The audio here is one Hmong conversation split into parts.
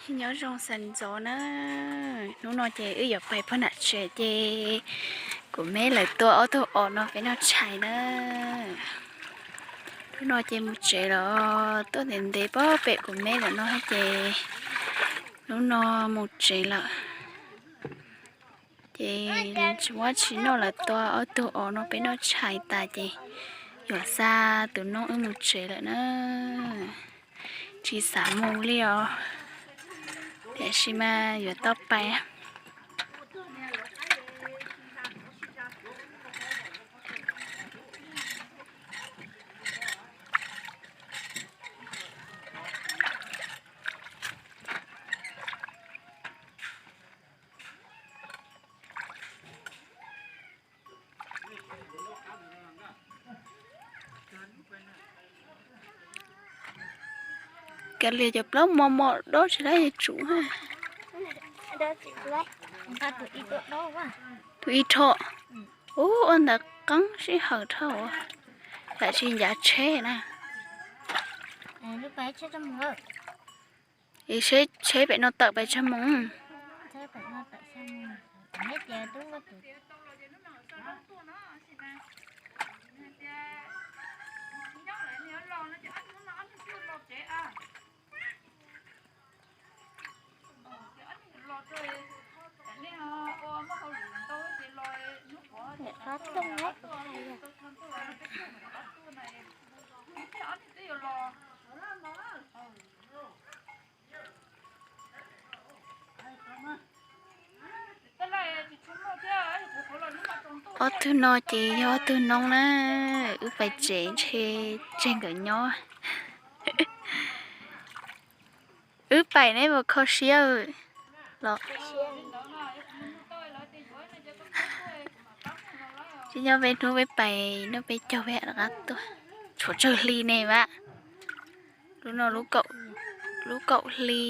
Nyob zoo sawv ntxov na, hnub no ces wb yuav pais puag nram tsev ces kuv me lawv tua ob tug os no peb noj tshais na. Hnub no ces mus tsev lawm, tuaj ntev ntev pog pem kuv me lawm no ces hnub no mus tsev lawm. Ces tsis muaj tsis noj lawv tua ob tug os no peb noj tshais tas ces yuav xa tus noob wb mus tsev lawm na. Tsis xav mus li os, tiam sis mas yuav tau pais. Kav liam cov plaub mos mos dob tsis dab yuav tsum. Tus ib rho. Ub, ua ntawd qeeb sij hawm dhau, lam tsis ncav tsheb na. Es tsheb pem no tawm pais tshaj moo. Ob tug no ces yog ob tug noob na, wb pais tsev ntshe tseg nkawd nyob. Wb pais neb puas kho siab los? Tsis nyob peb hnub peb pais noj peb caug peb rov qab tuaj. Tshuav tsawg hli ne vam? Lub no lub kaum hli.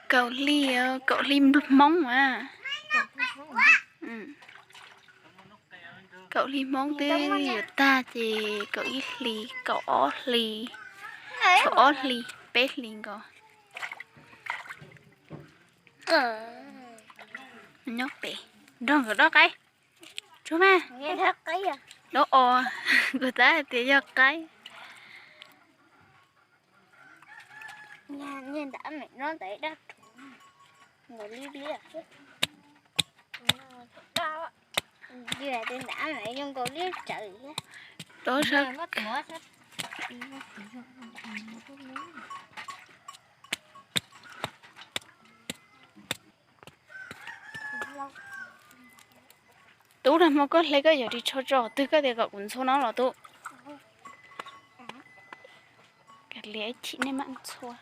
Kaum hli, kaum hli Hmoob a. Kaum hli Hmoob twb yuav tag ces kaum ib hli, kaum ob hli, tshuav ob hli, peb hli nkaus. Nyob pem, nrog nkawd dob qaib. Tsuag mas, dob os, kuv tab hais tias yog qaib. Dob sab. Tub, nag hmo koj hle koj yuav ris tsho tso twg koj tias kom kuv ntxhua no los tub? Kav liam ib chim nej mam ntxhua.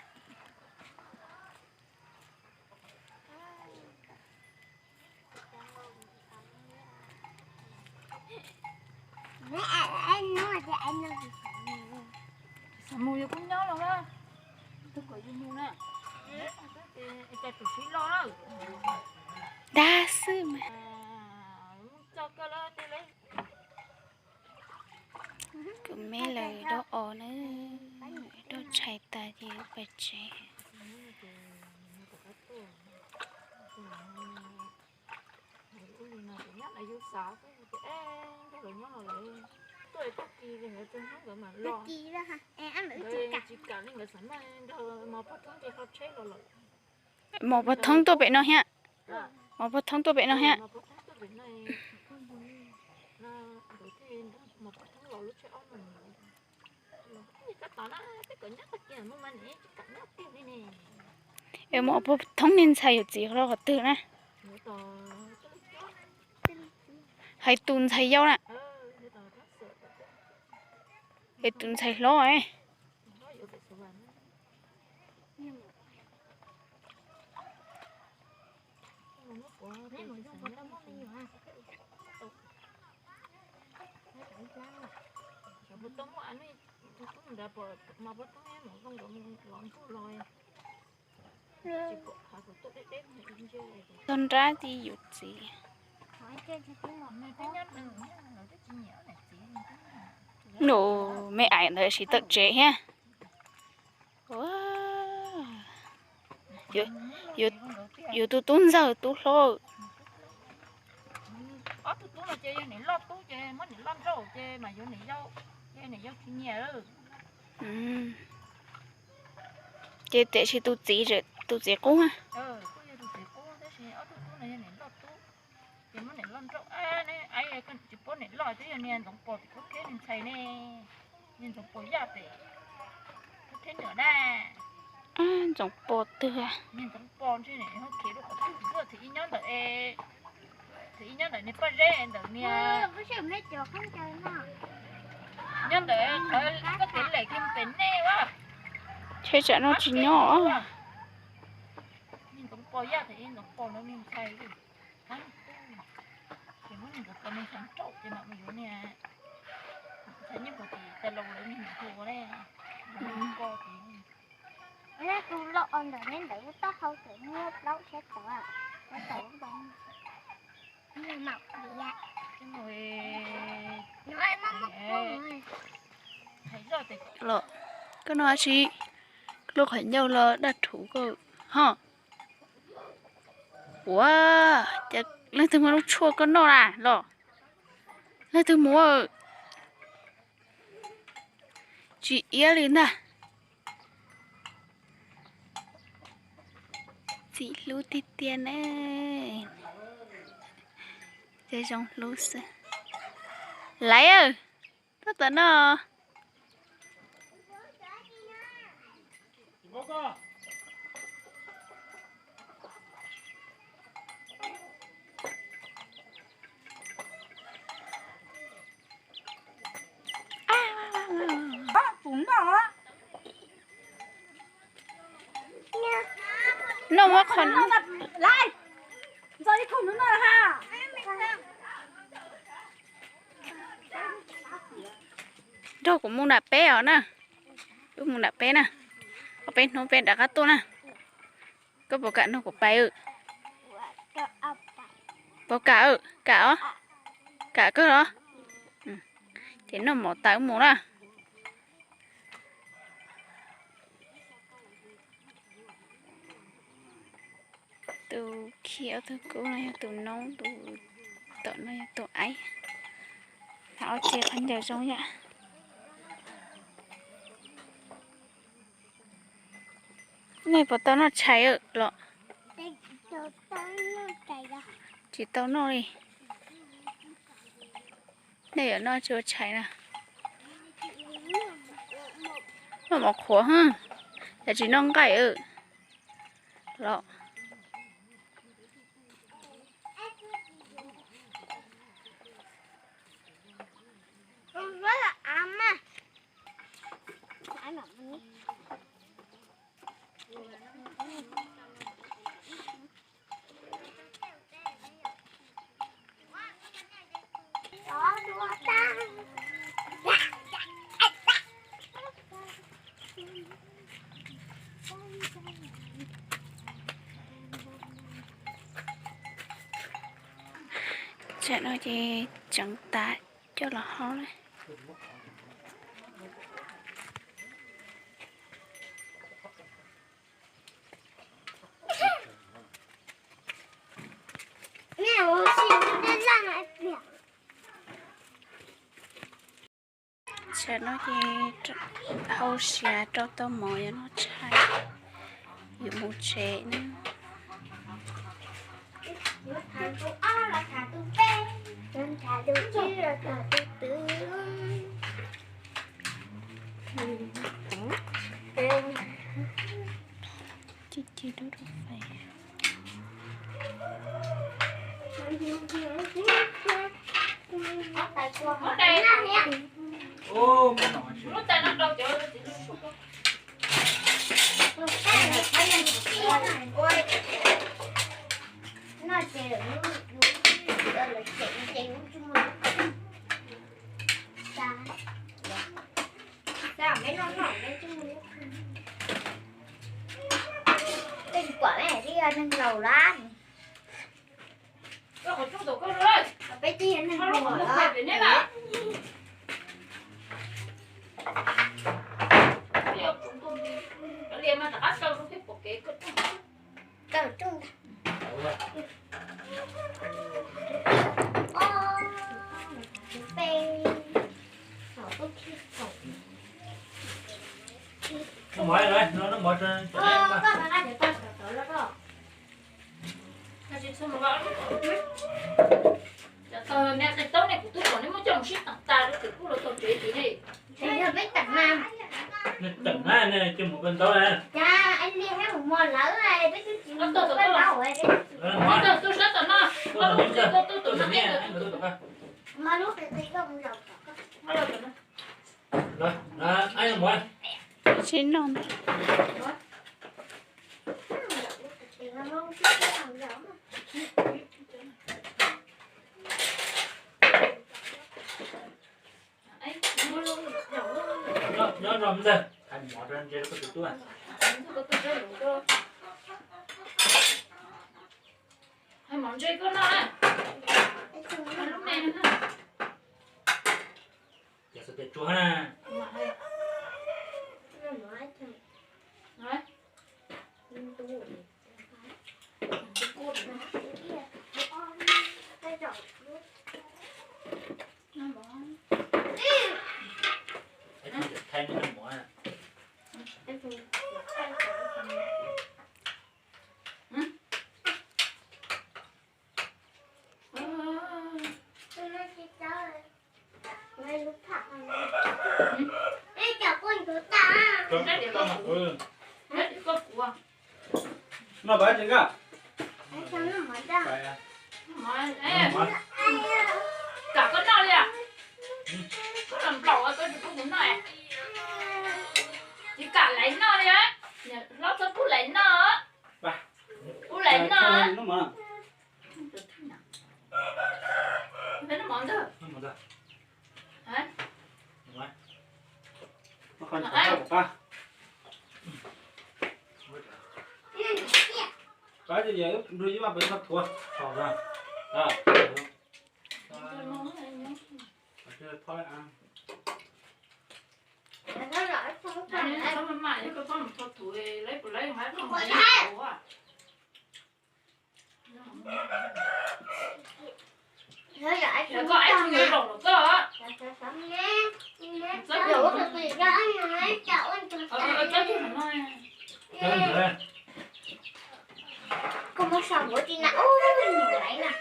Xav mus yus kuj nyob los, tus kom yus mus na. Dag xwb mas. Kuv me lawv dob os na, dob tshais tas ces pais tsev. Mos pog thoob tuaj pem no thiab. Mos pog thoob tuaj pem no thiab. Es mos pog thoob niag ntxhais yawm txiv rau qhov twg na? Hais tus ntxhais yau na. Es tus ntxhais hlob. Tog nrab ti yus txiv. Nus me ais ntawd tsis tawm tsev thiab. Yus tus tub ntxawg tub hlob. Ob tug tub no ces yog niam loj tub ces muab niam loj nrauj ces mas yuav niam yau, ces niam yau tsis nyiam. Ces tiam sis tus txiv, tus txiv qub. Ces muab niam loj nrauj, tsis pub niam loj twb yog niag Ntxoov Pos tus koj kheb niag ntxhais ne, niag Ntxoov Pos yaj pem koj kheb nram na. Ntxoov Pos twg? Niag Ntxoov Pos ntshe niam ho khiav rau qhov twg lawm, thaum ib nyob ntawm, thaum ib nyob ntawm niag Paj Zeb ntawm niag, nyob ntawm qhov koj tias lem kiag pem nej a. Tsheb tsam no tsis nyob. Niag Ntxoov Pos yaj, thaum ib Ntxoov Pos no niag ntxhais li, ces muab niag Ntxoov Pos niag ntxhais nrauj ces mam mus yuav niag ntxhais Nyiaj Puas tim Tais Laus lawv niag niam hluas ne. Tus loj ntawm neb ntawd lub taub hau tseem muaj plaub tshab tod, los koj no dab tsi, koj lub qhov ncauj los daj rhuv koj ho. Ua, cas leej twg muab lub tshuaj koj noj na los? Leej twg muab? Tsis iab li ntag. Txim hlub tiag tiag ne. Ces zoo hlub xwb. Laiv, tuaj tom no. Noj muab qhov, nrog kuv mus nram peb os na. Wb mus nram peb na, ob peb hnub peb rov qab tuaj na. Koj puas kam nrog kuv pais? Puas kam? Kam os. Kam kawg los? Ces noj mov tas wb mus na. Tus khi ob tug kub no yog tus noob, tus tom no yog tus aib. Ob txhia qhov ncauj zoo yam. Nej puas tau noj tshais los? Tsis tau noj li. Nej yuav noj tsis ua tshais na. Noj mov qhuav, yog tsis noj nqaij los. Tsam no ces tseev tas coj los hau lawm. Tsam no ces hau siav rau tau mov yuav noj tshais, yuav mus tsev na. Ci ci dub dub fais. Tej kuam me twb yog neeg laus lawm. Peb twb yog neeg laus lawm. Mov, no mov rau cov neb. Cov tau me qis taub ne kuv twb kom neb muab coj mus sib teem tas rau tim kuj los tau tsev tid ne. Neb teem na, neb coj mus peb ntaub na. Tuaj tom no, tuaj tom no. Tsis noj. Nyob zoo ntag, hais mov rau ntse rau koj tus tub. Hais mov ntse koj noj na. Lub me no na. Ces xav tias tsuav na. Kam koj noj li a? Koj los nplaum koj tsis pub kuv noj. Tsis kam laiv noj li. Hlob txhob pub laiv noj. Pub laiv noj. Koj muab sau nkuav tsis na, ub, laiv na.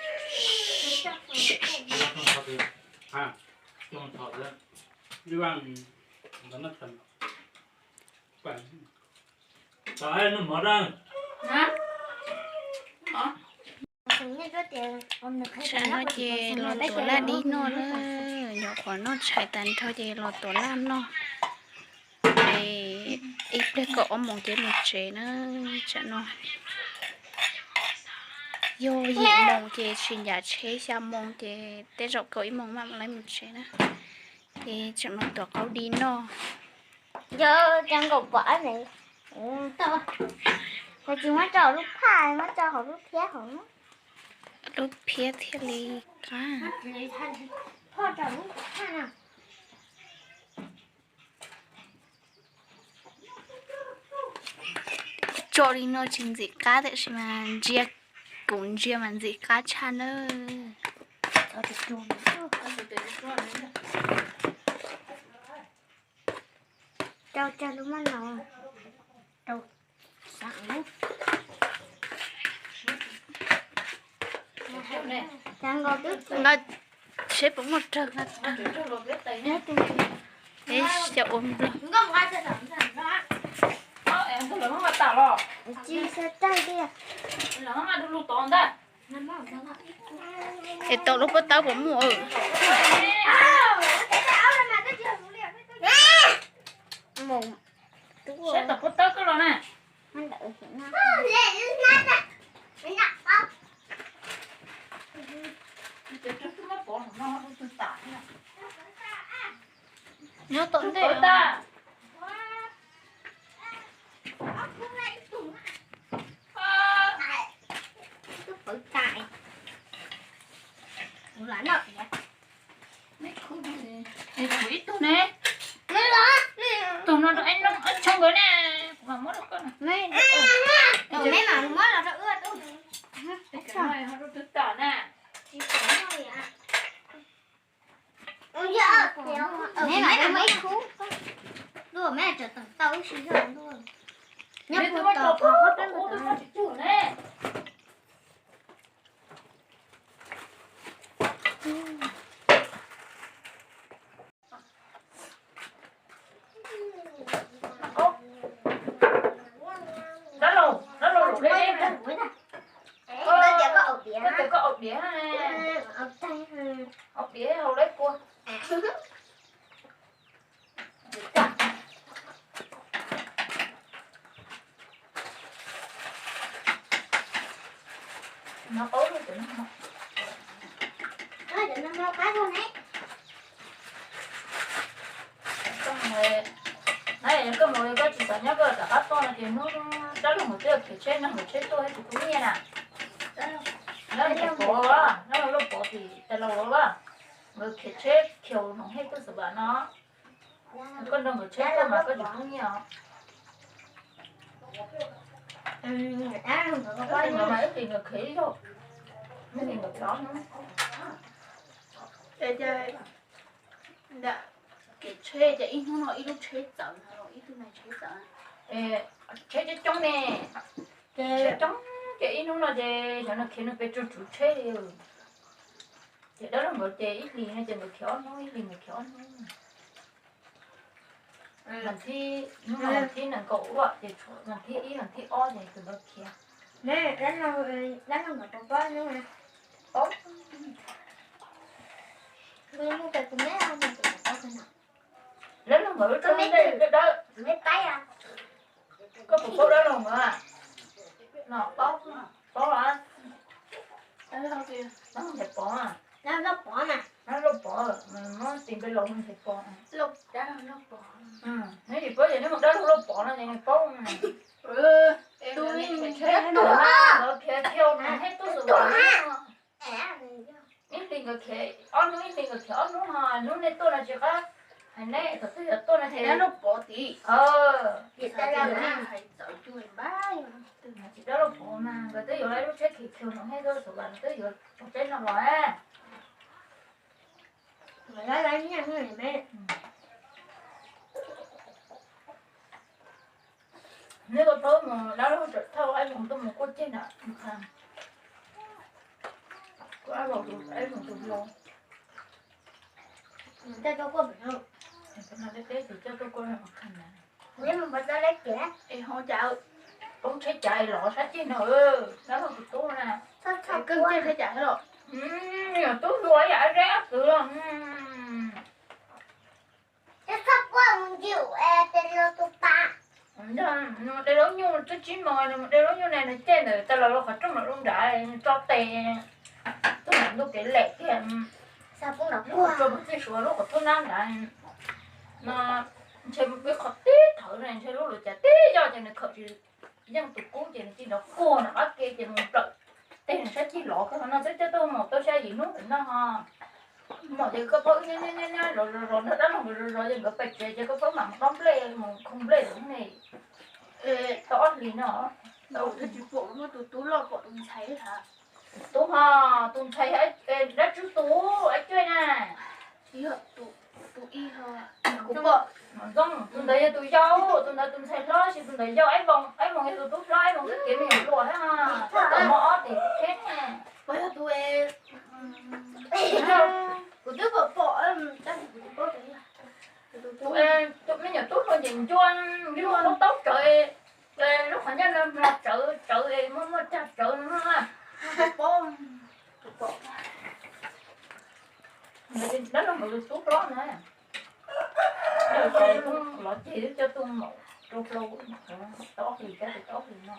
Tsam no ces los tuav laj dib noj na, nyuam qhuav noj tshais tag nrho ces los tuav laj noj. Es ib pliag kaum ob moos ces mus tsev na. Tsam no yog yim moos ces tsis ncav tsheb, xya moos ces tej zaum kaum ib moos mam lawv mus tsev na. Ces tsam no tuav qaub dib noj. Yog cov nkaum pom ne, tsis muab tso lub phaj, muab tso hauv lub phiab hauv. Lub phiab thiaj li qab. Tso li no tsis ntxim qab tiam sis mas ntsia, kuv ntsia mas ntxim qab tshaj nawb. Rau, rau lub mab no rau. Seb puas muaj rawg. Xyaum ua nplog. Tsis xyaum tawg li. Es tau lub pob tawb puas muaj? Seb tom pob tawb koj los na. Nyob tom ntej. Kuv ib tug ne. Tus no rau ib tsob nkawd ne. Kuv mam muab rau koj na. Rau tus tom na. Kom me tawm tau ib si zog ntuj. Nyob puag tom qhov peb mus tod. Dab laug, dab laug, koj tias koj aus diav, aus diav haus lawv kua. Koj mus, koj tsis xav nyob koj rov qab tuaj no ces hnub dab laug nkawd twb khiav tsheb, neeg nkawd tsheb tuaj tsis pub nyiaj na. Dab laug Pov, dab laug Lauj Pov tim tas laus los, nkawd khiav tsheb khiav hnoos hej tuaj xav vam no. Koj nrog nkawd tsheb tuaj mas koj tsis pub nyiaj os. Nkawd mas ib hlis nkawd khiav ib zaug, ib hlis nkawd khiav ob hnub. Kev tsheb ces ib hnub no ib lub tsheb txawv, ib tug neeg tsheb txawv. Tsheb coob coob ne, tsheb coob ces ib hnub no ces xyov nws khiav nws pes tsawg tsuv tsheb li. Ces dab laug nkawd ces ib hlis no ces nkawd khiav ob hnub, ib hlis nkawd khiav ob hnub. Vas thib, hnub no vas thib nees nkaum ua ces tshuav vas thib ib vas thib ob ces tus ntawd khiav. Dab laug nkawd puas paub hnub na? Paub. Dab laug nkawd lub tsheb dawb dawb. Koj puas paub dab laug nkawd? No paub, paub los? Dab laug Pov, dab laug Pov, muab tis npe laus hu Ntxhais Pov. Neb tsis paub ces neb mus dab laug Lauj Pov no ces nws paub. Tus khiav khiav nws thiaj tuaj xav vam. Ib hlis nkawd khiav ob hnub, ib hlis nkawd khiav ob hnub, ho hnub nej tuaj no tsis qab hais neb, thaum twg yuav tuaj no ces dab laug Pov tim. Tsis dab laug Pov mas nkawd twb yuav lub tsheb khiav khiav hnoos hej tuaj xav vam, twb yuav ua tsheb no los. Neb tuaj tau mus dab laug tawm thauj aib voos tuaj mus kuaj ceg na. Kuaj aib voos tus, aib voos tus hlau. Coj tuaj kuaj pem no. Peb tus coj tuaj kuaj no qha na. Neb mus pov txoj leb ces es hauv cas poob tsheb cav los sab ceg no, dab laug tus tub na. Koj ntsia tsheb cav los. Tub hluas yam deb ab txwv los. Txhob kuaj mus ncim tes laus tus pas. Nws mus de zaub nyuj twb tsib moos, nws mus de zaub nyuj ne, nws caij ntawm tas los qhov rooj los rau nrad, nws tso tes tuaj nram ntuj kev lem tiag. Tso pug txij suav lub qhov thoob nab nrad no, ntshe mus peb qhov teb thawv na, ntshe lub luav cas teb yoj ces nws khawm tsis yeej tus kub ces nws tig nrov kuag nram qab ke ces mus plawm teg nws sab ceg lov kawg no. Twb coj tuaj mus tau xya yim hnub ntawm no ho. Mom ces koj paub nyob nyob nyob zov zov nrog dab laug nkawd zov zov ces nkawd pais tsev ces koj paub mam mus dob nplej mus khoo nplej ntawd ne. Tau ob hlis no. Tus tub loj pom tus ntxhais. Tus tub ho, tus ntxhais dab tsi tus, aib cuaj na. Tus ntawd yog tus yau, tus ntawd tus ntxhais hlob, tab sis tus ntawd yau, aib voos, aib voos yog tus tub hlob, aib voos twb kev me nyuam hluas thiab, twb tau mob ob tis tsheb. Kuv twb pom pom, tab sis kuv tsis paub tias yog. Tus me nyuam tub hluas ces ncua, ncua lub taub tsawv, lub qhov ncauj no tsawv tsawv, muaj muaj cag tsawv no. Dab laug nkawd tus tub hlob na, lov ceg twb coj tuaj mus rau hlau, tau ob hlis, tau ob hlis no.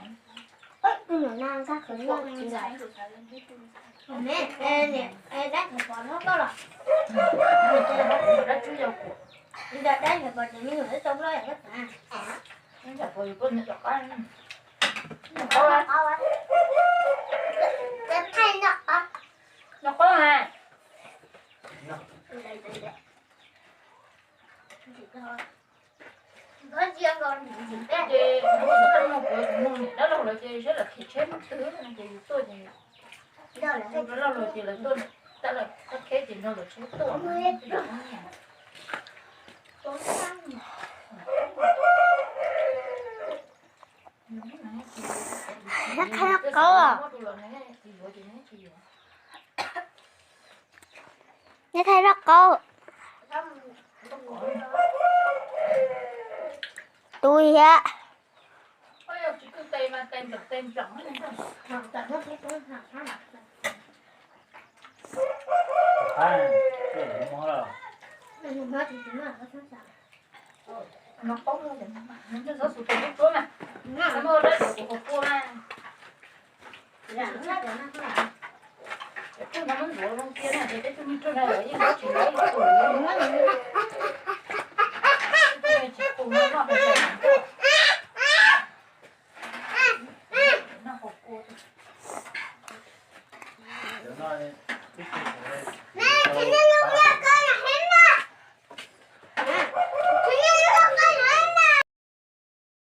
Dab tsi yau kuam, dab tsi yau kuam, nyob qab, nyob qab. Ces hnub no kuv mus niam dab laug lawv ces saib lawv khiav tsheb hnub twg no ces yus tuaj ces, dab laug lawv ces lawv tuaj, tab lawv qab kheb ces nrog lawv tsheb tuaj. Qaub, neb thaij zaj qaub. Tus thiab.